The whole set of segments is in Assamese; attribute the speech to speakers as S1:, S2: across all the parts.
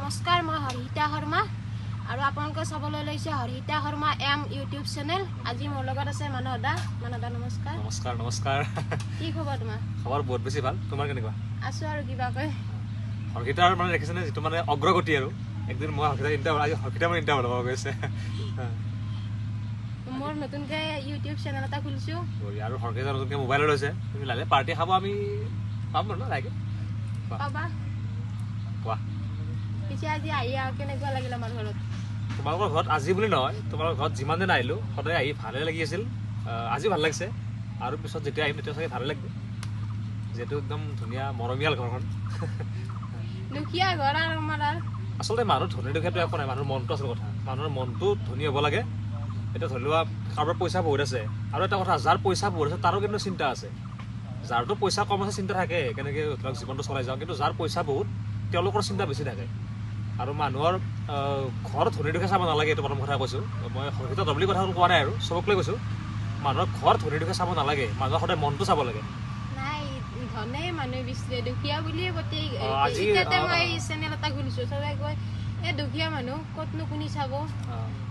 S1: নমস্কাৰ, মই হৰিতা শৰ্মা আৰু আপোনালোকে চাবলৈ লৈছে Harita Sharma M YouTube channel. আজি মোৰ লগত আছে মানস দা। মানস দা, নমস্কাৰ।
S2: নমস্কাৰ, নমস্কাৰ।
S1: কি খবৰ তোমাৰ?
S2: খবৰ বহুত বেছি ভাল। তোমাৰ কেনেকুৱা?
S1: আছোঁ আৰু কিবাকৈ।
S2: হৰ্ষিতাৰ মানে দেখিছেনে যিটো মানে অগ্ৰগতি, আৰু একদিন মই হৰ্ষিতাৰ ইণ্টাৰভিউ, আজি হৰ্ষিতা মোৰ ইণ্টাৰভিউ ল'ব গৈছে।
S1: মোৰ নতুনকৈ ইউটিউব চেনেল এটা খুলিছোঁ।
S2: বঢ়িয়া। আৰু হৰ্ষিতা নতুনকৈ মোবাইলো লৈছে। তুমি লাহে পাৰ্টি খাব আমি পাম ন লাহেকে?
S1: পাবা।
S2: কোৱা।
S1: পিছে আজি আহি আৰু কেনেকুৱা লাগিল আমাৰ ঘৰত?
S2: তোমালোকৰ ঘৰত আজি বুলি নহয়, তোমালোকৰ ঘৰত যিমান দিন আহিলোঁ সদায় আহি ভালে লাগি আছিল। আজি ভাল লাগিছে আৰু পিছত যেতিয়া আহিম তেতিয়া চাগে ভালে লাগিব, যিহেতু একদম ধুনীয়া মৰমীয়াল ঘৰখন।
S1: দুখীয়া ঘৰ আৰু আমাৰ আৰু
S2: আচলতে মানুহ ধনী দুখীয়াটো একো নাই, মানুহৰ মনটো আচল কথা। মানুহৰ মনটো ধনী হ'ব লাগে। এতিয়া ধৰি লোৱা কাৰোবাৰ পইচা বহুত আছে, আৰু এটা কথা, যাৰ পইচা বহুত আছে তাৰো কিন্তু চিন্তা আছে। যাৰতো পইচা কম আছে চিন্তা থাকে কেনেকৈ ধৰক জীৱনটো চলাই যাওঁ, কিন্তু যাৰ পইচা বহুত তেওঁলোকৰ চিন্তা বেছি থাকে। আৰু মানুহৰ ঘৰ ধনী দুখীয়া চাব নালাগে, এইটো প্ৰথম কথা কৈছোঁ মই। হৰ্ষিতা বুলি কথা কোৱা নাই, আৰু চবক লৈ কৈছোঁ, মানুহৰ ঘৰ ধনী দুখীয়া চাব নালাগে, মানুহৰ সদায় মনটো চাব লাগে।
S1: নাই, ধনে মানুহে বিচাৰে, দুখীয়া বুলিয়ে প্ৰত্যেক
S2: আজি
S1: এতিয়াতে মই চেনেল এটা খুলিছোঁ, চবে কয় এই দুখীয়া মানুহ ক'তনো কোনি চাব,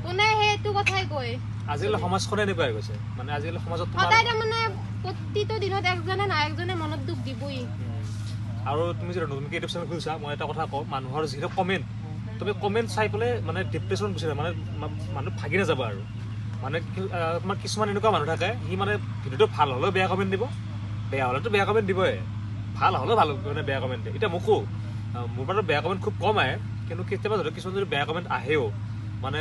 S1: কোনে সেইটো কথাই কয়।
S2: আজিকালি সমাজখনে এনেকুৱা হৈ গৈছে, মানে আজিকালি সমাজত তোমাৰ
S1: সদায় তাৰমানে প্ৰতিটো দিনত একজনে নহয় একজনে মনত দুখ দিবই।
S2: আৰু তুমি যেতিয়া নতুনকৈ ইউটিউব চেনেল খুলিছা, মই এটা কথা কওঁ, মানুহৰ যিটো কমেণ্ট, তুমি কমেণ্ট চাই পেলাই মানে ডিপ্ৰেশ্যন গুচি যাব, মানে মানুহ ভাগি নাযাবা। আৰু মানে তোমাৰ কিছুমান এনেকুৱা মানুহ থাকে, সি মানে ভিডিঅ'টো ভাল হ'লেও বেয়া কমেণ্ট দিব, বেয়া হ'লেতো বেয়া কমেণ্ট দিবই, ভাল হ'লেও ভাল মানে বেয়া কমেণ্ট দিয়ে। এতিয়া মোকো মোৰ বাৰু বেয়া কমেণ্ট খুব কম আহে, কিন্তু কেতিয়াবা ধৰক কিছুমান যদি বেয়া কমেণ্ট আহেও, মানে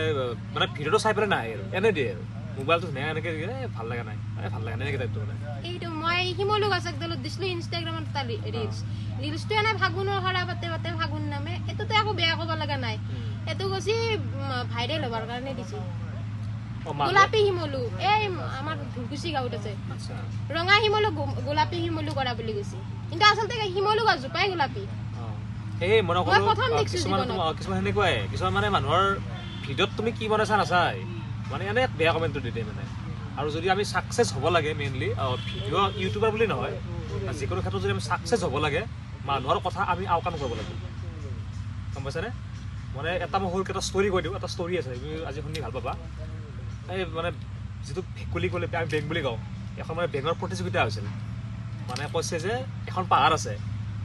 S2: মানে ভিডিঅ'টো চাই পেলাই নাহে আৰু এনে দিয়ে, আৰু মোবাইলটো ধুনীয়া এনেকৈ দিয়ে, এই ভাল লগা নাই, এই ভাল লগা নাই, এনেকৈ টাইপটো মানে।
S1: এইটো মই শিমলু গছ একডালত দিছিলো ইনষ্টাগ্ৰামত এটা ৰিলচ, ৰিলচটো এনে ফাগুনৰ সৰা পাতে পাতে ফাগুন নামে, এইটোতো একো বেয়া ক'ব লগা নাই, এইটো কৈছি ভাইৰেল হ'বৰ কাৰণে দিছি। গোলাপী শিমলু, এই আমাৰ ধুৰকুচি গাঁৱত আছে। ৰঙা শিমলু গোলাপী শিমলু কৰা বুলি কৈছে, কিন্তু আচলতে শিমলু গছজোপাই গোলাপী।
S2: সেই মই
S1: মই প্ৰথম দেখিছো
S2: কিছুমান
S1: জীৱনত।
S2: কিছুমান সেনেকুৱাই, কিছুমান মানে মানুহৰ ভিডিঅ'ত তুমি কি বনাইছা নাচাই, মানে এনে বেয়া কমেণ্টটো দি দিয়ে মানে। আৰু যদি আমি ছাকচেছ হ'ব লাগে, মেইনলি ভিডিঅ' ইউটিউবাৰ বুলি নহয়, যিকোনো ক্ষেত্ৰত যদি আমি ছাকচেছ হ'ব লাগে, মানুহৰ কথা আমি আওকাণ কৰিব লাগিব, গম পাইছানে? মানে এটা মই সৰুকৈ এটা ষ্টৰি কৈ দিওঁ, এটা ষ্টৰি আছে, তুমি আজি শুনি ভাল পাবা। এই মানে যিটো ভেকুলী ক'লে আমি বেং বুলি কওঁ, এখন মানে বেঙৰ প্ৰতিযোগিতা হৈছিল। মানে কৈছে যে এখন পাহাৰ আছে,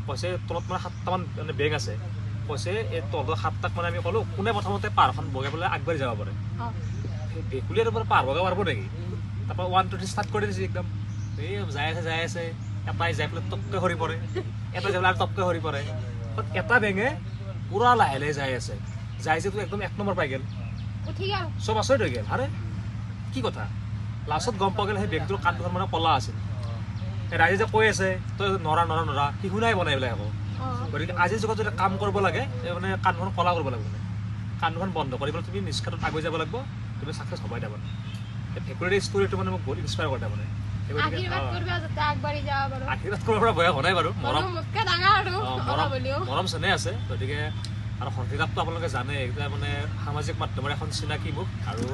S2: কৈছে তলত মানে 7টামান মানে বেং আছে, কৈছে এই তলত 7টাক মানে আমি ক'লো কোনে প্ৰথমতে পাহাৰখন বগাই পেলাই আগবাঢ়ি যাব পাৰে। ভেকুলীয়ে আৰু পাহাৰ বগাব পাৰিব নেকি? তাৰপৰা 1 2 3 ষ্টাৰ্ট কৰি দিছে একদম, এই যাই আছে যাই আছে, এটাই যাই পেলাই টপকৈ সৰি পৰে, এটাই যাই পেলাই আৰু টপকৈ সৰি পৰে, এটা বেঙে পুৰা লাহে লাহে যাই আছে, যাই যে একদম 1 নম্বৰ পাই গ'ল,
S1: উঠি গ'ল,
S2: চব আচৰিত হৈ গ'ল, আৰে কি কথা। লাষ্টত গম পোৱা গ'ল সেই বেগটোৰ কাণ দুখন মানে ক'লা আছিল। ৰাইজে যে কৈ আছে তই নৰা নৰা নৰা, সি শুনাই বনাই পেলাই আকৌ। গতিকে আজিৰ যুগত যদি কাম কৰিব লাগে, মানে কাণ দুখন ক'লা কৰিব লাগিব, মানে কাণ দুখন বন্ধ কৰি পেলাই তুমি নিজ ক্ষেত্ৰত আগুৱাই যাব লাগিব, তুমি ছাকচেছ হ'বাই। তাৰমানে এই ভেকুলীৰ ষ্টৰিটো মানে মোক বহুত ইনস্পায়াৰ কৰে। তাৰমানে আশীৰ্বাদ কৰিব পৰা বয়স হোৱা নাই বাৰু, মৰম মৰম চেনেহ আছে। গতিকে আৰু হৰ্ষিতাকটো আপোনালোকে জানে, এতিয়া মানে সামাজিক মাধ্যমৰ এখন চিনাকি মুখ। আৰু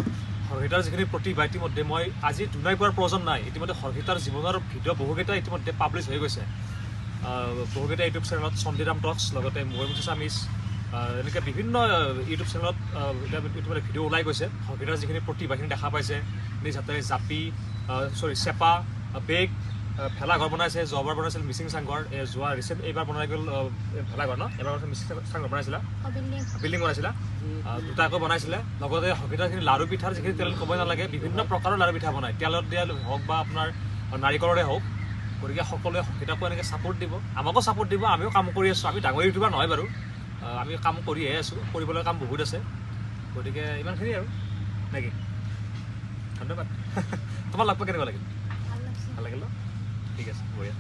S2: হৰ্ষিতাৰ যিখিনি প্ৰতিভা ইতিমধ্যে মই আজি দুনাই কোৱাৰ প্ৰয়োজন নাই, ইতিমধ্যে হৰ্ষিতাৰ জীৱনৰ ভিডিঅ' বহুকেইটা ইতিমধ্যে পাব্লিছ হৈ গৈছে বহুকেইটা ইউটিউব চেনেলত, চণ্ডীৰাম টক্স, লগতে ময়ূৰ আছামিছ, এনেকৈ বিভিন্ন ইউটিউব চেনেলত এতিয়া ইতিমধ্যে ভিডিঅ' ওলাই গৈছে। হৰ্ষিতাৰ যিখিনি প্ৰতিভাখিনি দেখা পাইছে, নিজ হাতেৰে জাপি চৰি চেপা বেগ ভেলাঘৰ বনাইছে, যোৱাবাৰ বনাইছিল মিচিং চাংঘৰ, এই যোৱা ৰিচেণ্ট এইবাৰ বনাই গ'ল ভেলাঘৰ ন, এইবাৰ মিচিং চাংঘৰ বনাইছিলা, বিল্ডিং বনাইছিলা, দুটাকৈ বনাইছিলে। লগতে হৰ্ষিতাৰখিনি লাড়ু পিঠাৰ যিখিনি তেল ক'বই নালাগে, বিভিন্ন প্ৰকাৰৰ লাড়ু পিঠা বনায়, তেলত দিয়া হওক বা আপোনাৰ নাৰিকলৰে হওক। গতিকে সকলোৱে হৰ্ষিতাকো এনেকৈ ছাপোৰ্ট দিব, আমাকো ছাপোৰ্ট দিব। আমিও কাম কৰি আছোঁ, আমি ডাঙৰ ইউটিউবাৰ নহয় বাৰু, আমি কাম কৰিয়ে আছোঁ, কৰিবলৈ কাম বহুত আছে। গতিকে ইমানখিনি আৰু নেকি, ধন্যবাদ। তোমাৰ লগ পাই কেনেকুৱা লাগিল? ভাল লাগিল ন? ঠিক আছে, বঢ়িয়া।